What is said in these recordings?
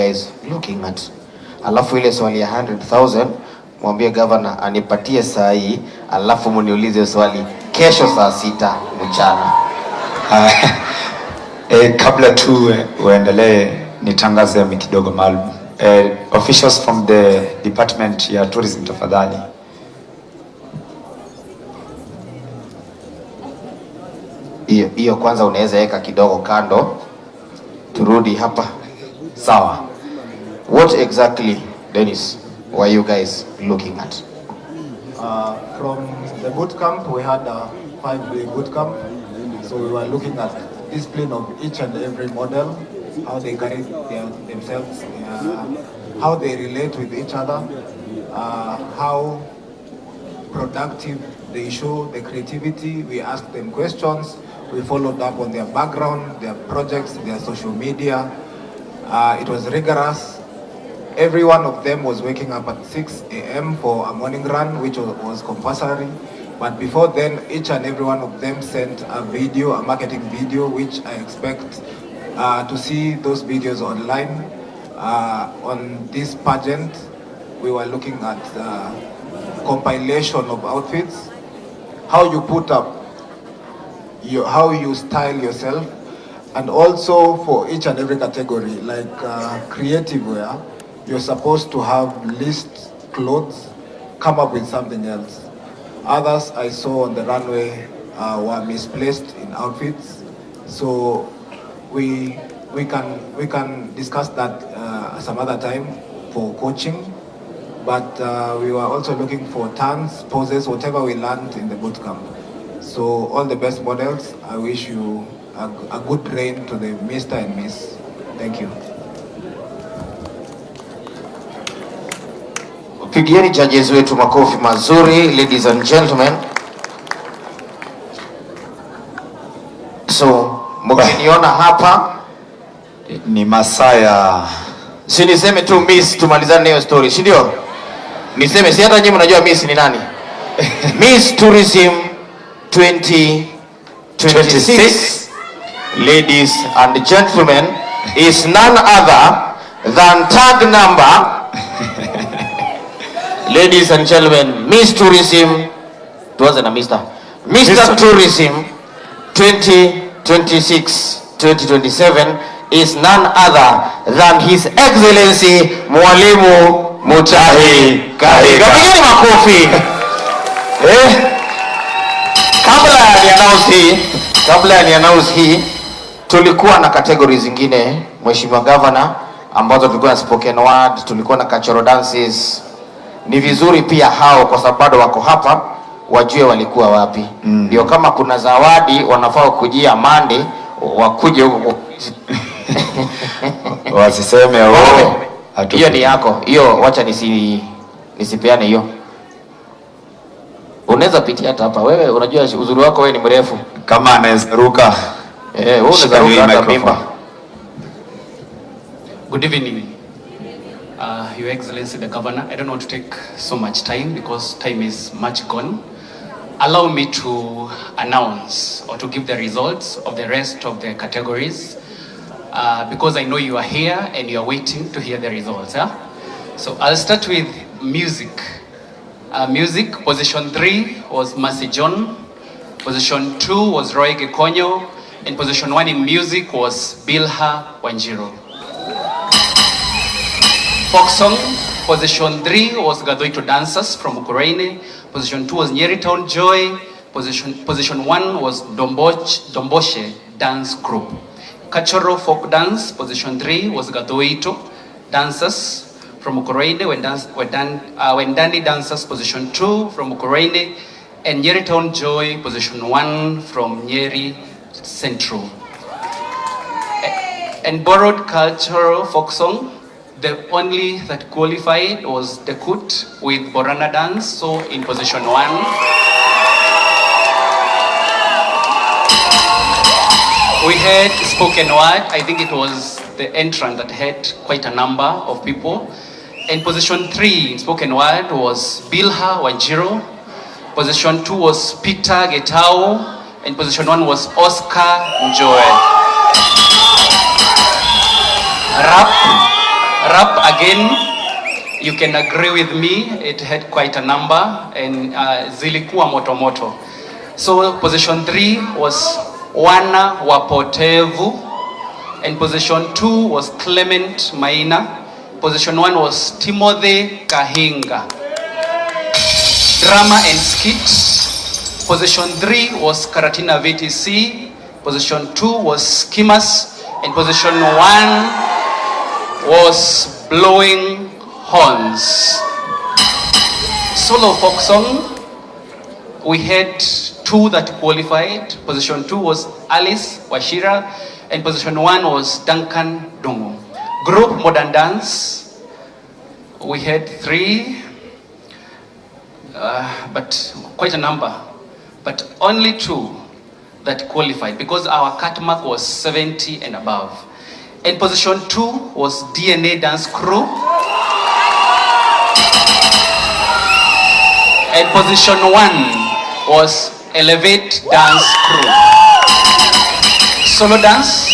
Guys looking at? Alafu ile swali ya 100,000 mwambie governor anipatie saa hii, alafu mniulize swali kesho saa 6 mchana. Kabla tu uendelee, nitangaze kidogo maalum. Officials from the department ya tourism, tafadhali. Hiyo hiyo kwanza unaweza weka kidogo kando, turudi hapa. Sawa. What exactly, Dennis, were you guys looking at? From the boot camp, we had a 5-day boot camp. So we were looking at discipline of each and every model, how they carry themselves, how they relate with each other, how productive they show, the creativity. We asked them questions. We followed up on their background, their projects, their social media. It was rigorous. Every one of them was waking up at 6 a.m. for a morning run, which was compulsory. But before then, each and every one of them sent a video, a marketing video, which I expect to see those videos online. On this pageant, we were looking at compilation of outfits, how you put up, how you style yourself, and also for each and every category, like creative wear, you're supposed to have list clothes, come up with something else. Others I saw on the runway were misplaced in outfits, so we can discuss that some other time for coaching. But we were also looking for turns, poses, whatever we learned in the boot camp. So all the best models. I wish you a good reign to the Mr. and Miss. Thank you. Pigieni judges wetu makofi mazuri, ladies and gentlemen. So mkiniona hapa Ni masaa ya si niseme tu Miss, tumalizane hiyo story, si ndio? Niseme, si hata nyinyi mnajua Miss ni nani? Miss Tourism 2026, ladies and gentlemen, is none other than tag number. Ladies and gentlemen, Miss Tourism, tuanze na Mr. Mr. Mr. Tourism 2026 2027 is none other than His Excellency Mwalimu Mutahi Kahiga. Pigeni makofi. Kabla ya ni announce hii, tulikuwa na categories zingine, Mheshimiwa Governor, ambazo tulikuwa na spoken word, tulikuwa na cultural dances. Ni vizuri pia hao, kwa sababu bado wako hapa, wajue walikuwa wapi. Ndio kama kuna zawadi wanafaa kujia Monday, wakuje huko. Wasiseme oh, Hiyo ni yako hiyo, wacha nisipeane hiyo. Unaweza pitia hata hapa wewe, unajua uzuri wako wewe ni mrefu. Kama anaweza ruka. Eh, wewe unaweza ruka hata mimba. Good evening, Your Excellency the Governor. I don't want to take so much time because time is much gone. Allow me to announce or to give the results of the rest of the categories, because I know you are here and you are waiting to hear the results. Yeah? So I'll start with music. Music, position 3 was Mercy John, position 2 was Roy Gekonyo, and position 1 in music was Bilha Wanjiru. Folk song, position 3 was Gathoito Dancers from Ukraine, position 2 was Nyeri Town Joy, position 1 was Domboshe Dance Group. Cultural folk dance, position 3 was Gathoito Dancers from Ukraine, Wendani Dancers, position 2 from Ukraine, and Nyeri Town Joy, position 1 from Nyeri Central. And borrowed cultural folk song, the only that qualified was Dekut with Borana dance, so in position 1. We had spoken word. I think it was the entrant that had quite a number of people. And position 3 in spoken word was Bilha Wanjiru. Position 2 was Peter Getau. And position 1 was Oscar Njoe. Rap. Rap again, you can agree with me, it had quite a number and zilikuwa moto moto. So position 3 was Wana Wapotevu, and position 2 was Clement Maina. Position 1 was Timothy Kahinga. Drama and skit. Position 3 was Karatina VTC. Position 2 was Skimmers. And position 1 was Blowing Horns. Solo folk song, we had two that qualified. Position 2 was Alice Wachira, and position 1 was Duncan Dungu. Group modern dance, we had three, but quite a number, but only two that qualified because our cut mark was 70 and above. And position 2 was DNA Dance Crew. And position 1 was Elevate Dance Crew. Solo dance,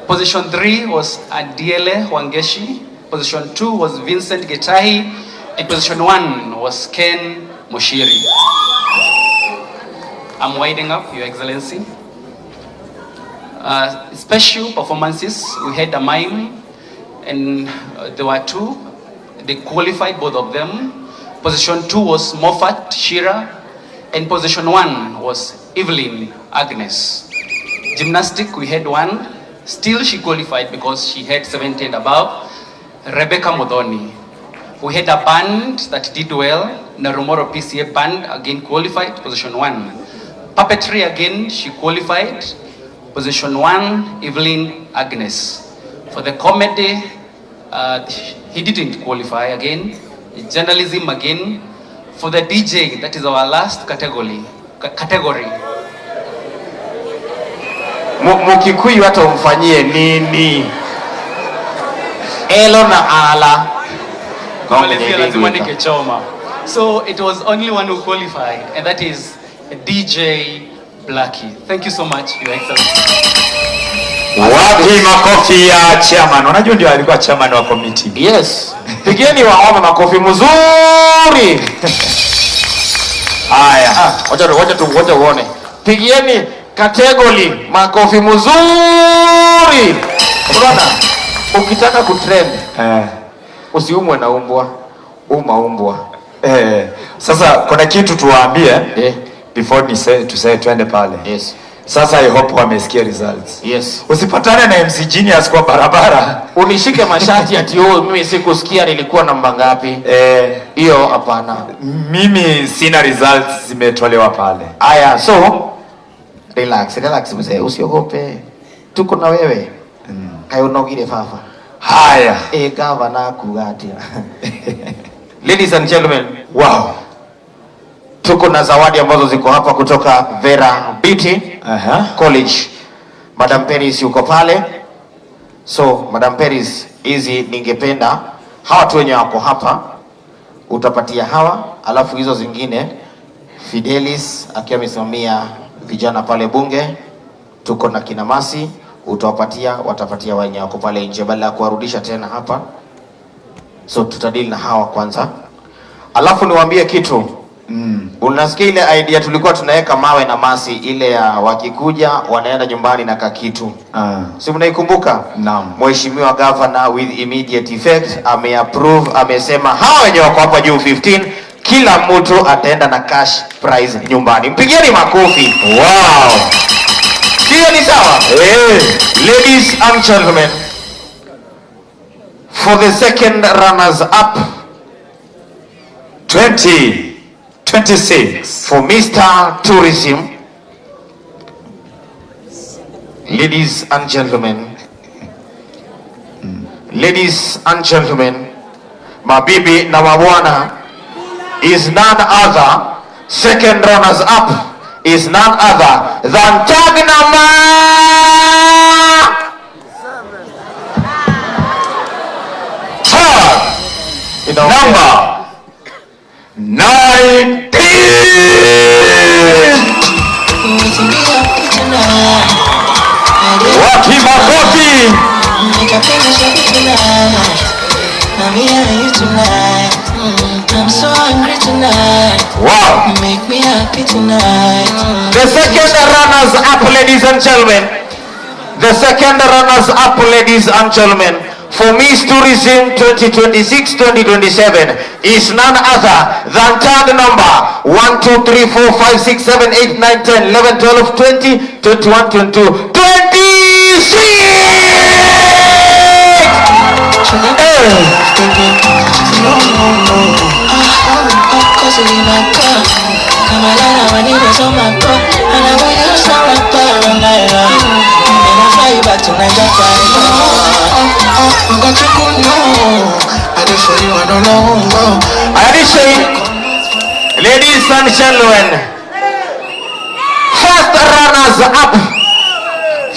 position 3 was Adiele Wangeshi. Position 2 was Vincent Gitahi. And position 1 was Ken Moshiri. I'm winding up, Your Excellency. Special performances, we had a mime, and there were two. They qualified, both of them. Position 2 was Moffat Shira, and position 1 was Evelyn Agnes. Gymnastic, we had one. Still, she qualified because she had 70 and above. Rebecca Modoni. We had a band that did well. Narumoro PCA band again qualified, position 1. Puppetry again, she qualified, position 1, Evelyn Agnes. For the comedy, he didn't qualify again. Journalism again. For the DJ, that is our last category. Category. Mukikuyu hata umfanyie nini? Elo na ala. Kumalizia lazima nikechoma. So it was only one who qualified, and that is DJ Blackie. Thank you so much, Your Excellency. Wapi makofi ya chairman? Unajua ndio alikuwa chairman wa committee. Yes. Pigeni wangoma makofi mzuri. Haya. Ah, wacha wacha tu wacha uone. Pigieni category makofi mzuri. Unaona? Ukitaka kutrend usiumwe na umbwa, uma umbwa. Sasa kuna kitu tuwaambie before ni tuseme twende pale. Yes. Sasa I hope wamesikia results. Yes. Usipatane na MC Genius kwa barabara. Unishike mashati ati, "Oh, mimi sikusikia nilikuwa namba ngapi." Hiyo hapana. Mimi sina results zimetolewa pale. Aya, so relax, relax mzee, usiogope. Tuko na wewe. Kayo unogire fafa. Haya. Eh, gavana kuga atia? Ladies and gentlemen, tuko na zawadi ambazo ziko hapa kutoka Vera Beauty College. Madam Peris yuko pale. So Madam Peris, hizi ningependa hawa tu wenye wako hapa utapatia hawa, alafu hizo zingine Fidelis akiwa amesimamia vijana pale bunge, tuko na kinamasi, utawapatia, watapatia wenye wako pale nje badala ya kuwarudisha tena hapa. So tutadili na hawa kwanza, alafu niwaambie kitu. Unasikia ile idea tulikuwa tunaweka mawe na masi, ile ya wakikuja wanaenda nyumbani na kakitu, si mnaikumbuka? Naam. Mheshimiwa Governor with immediate effect ameapprove, amesema hawa wenye wako hapa juu 15, kila mtu ataenda na cash prize nyumbani. Mpigieni makofi. Wow. Sio ni sawa? Eh. Ladies and gentlemen, for the second runners up 2026 for Mr. Tourism, ladies and gentlemen, ladies and gentlemen, mabibi na mabwana, is none other, second runners up is none other than tag number Tag number 19. Wapi makofi? tonight. Now me and you tonight. I'm so hungry tonight. Wow. Make me happy tonight. The second runners up, ladies and gentlemen. The second runners up, ladies and gentlemen, for Miss Tourism 2026-2027 is none other than tag number 1, 2, 3, 4, 5, 6, 7, 8, 9, 10, 11, 12, 20, 21, 22, 26! Hey. No, no, no. Cause you my car. Come on, when it was on my car. And I will use all my power all night long. And I fly you back to Niger. Oh, got you good, no. I just for you, I don't know. Addition, ladies and gentlemen, first runners up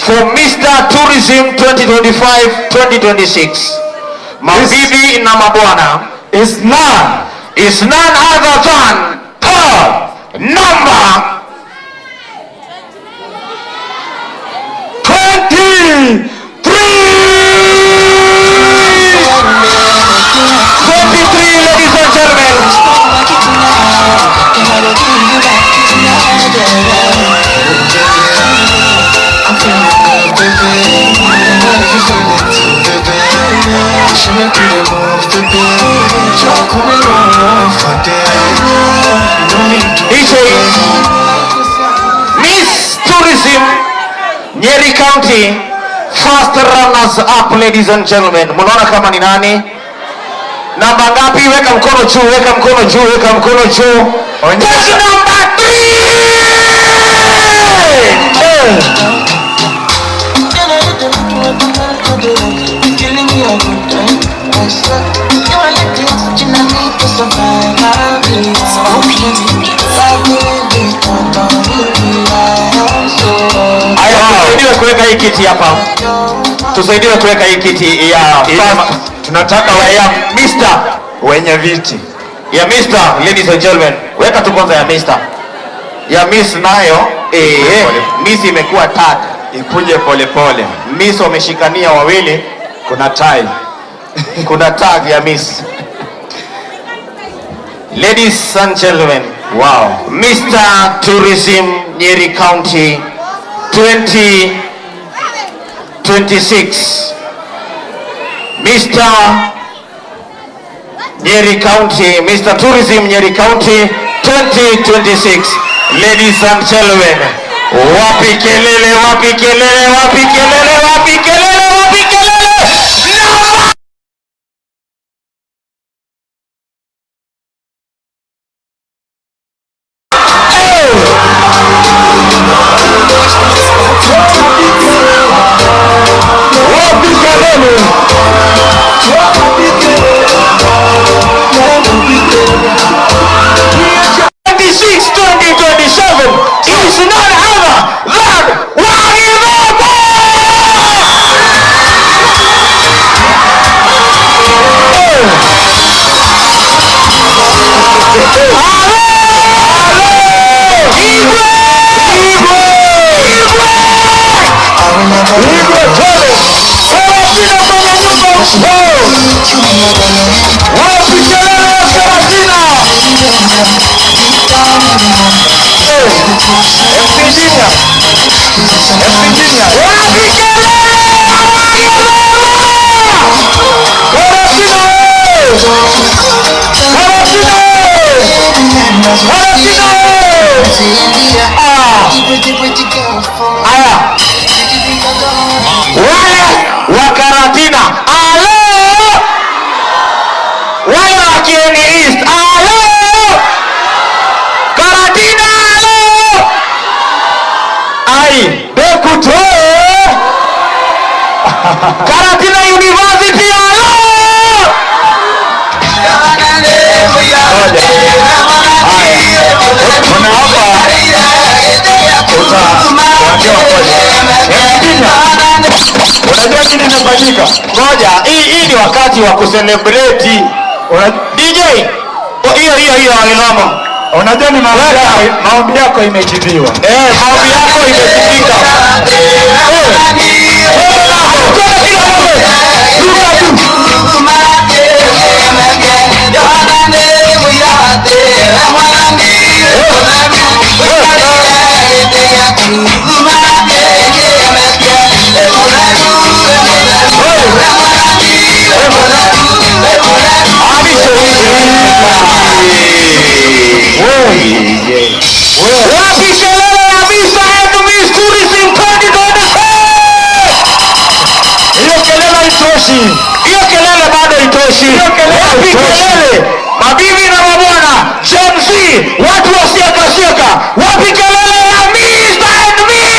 for Mr. Tourism 2025-2026, mabibi na mabwana, is none other than tag number 23. 23, ladies and gentlemen. Back it tonight. And I will give you back it tonight. Yeah. I'm feeling good, baby. And I you feel it too, baby. She make you the move, baby. Talk me no for day. No need to. DJ, Miss Tourism Nyeri County, first runners up, ladies and gentlemen. Mnaona kama ni nani? Namba ngapi? Weka mkono juu, weka mkono juu, weka mkono juu. Onyesha. Tag number 3. Eh. You're killing me a good time. I swear. You are like the oxygen I need to survive. I'll be so I will be Haya, tusaidiwe kuweka hii kiti hapa. Tusaidiwe kuweka hii kiti ya first, Tunataka ya Mr. wenye viti. Ya Mr. Ladies and gentlemen, weka tu kwanza ya Mr. Ya Miss nayo, Miss imekuwa tag. Ikuje polepole. Miss wameshikania wawili, Kuna tai. Kuna tag ya Miss. Ladies and gentlemen, Mr. Tourism Nyeri County 2026. Mr. Nyeri County, Mr. Tourism Nyeri County 2026. Ladies and gentlemen, wapi kelele, wapi kelele, wapi kelele, wapi kelele, wapi kelele? Number Wapi kelele? 2027 is none other than Wagithomo! Igwe! Igwe! Igwe! Igwe tele! Serafina kwenye nyumba! Wapi kelele ya Serafina? MC Junior. MC Junior. Wapi kelele ya Wagithomo? Serafina! Serafina! Serafina! Ah! Aya, wale wa Karatina, alo! Wale wa Kieni East, alo! Karatina, alo! Ai, Bekuto! Karatina University, alo! Ngoja. Haya. Kuna hapa utaambiwa ngoja. MC Junior. Unajua nini imefanyika? Ngoja, hii ni wakati wa kucelebrate. DJ, oh, hiyo hiyo hiyo Wagithomo. Unajua ni maombi yako imejibiwa. Eh, maombi yako imesikika. Eh, Twende kila mmoja. Ruka tu. Wapi kelele ya Mr. and Miss Tourism 2026? Hiyo kelele haitoshi. Hiyo kelele bado haitoshi. Kelele Wapi haitoshi. kelele? Mabibi na mabwana, Gen Z, watu wa siaka siaka, wapi kelele ya Mr. and Miss?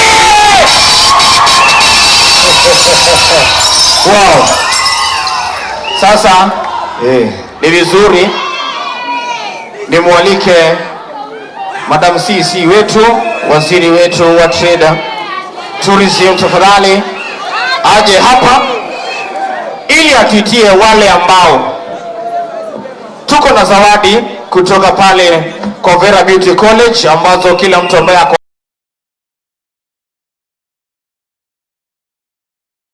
Wow. Sasa ni vizuri nimwalike Madam CC wetu, waziri wetu wa trade tourism, tafadhali aje hapa ili atuitie wale ambao tuko na zawadi kutoka pale Kovera Beauty College ambazo kila mtu ambaye ako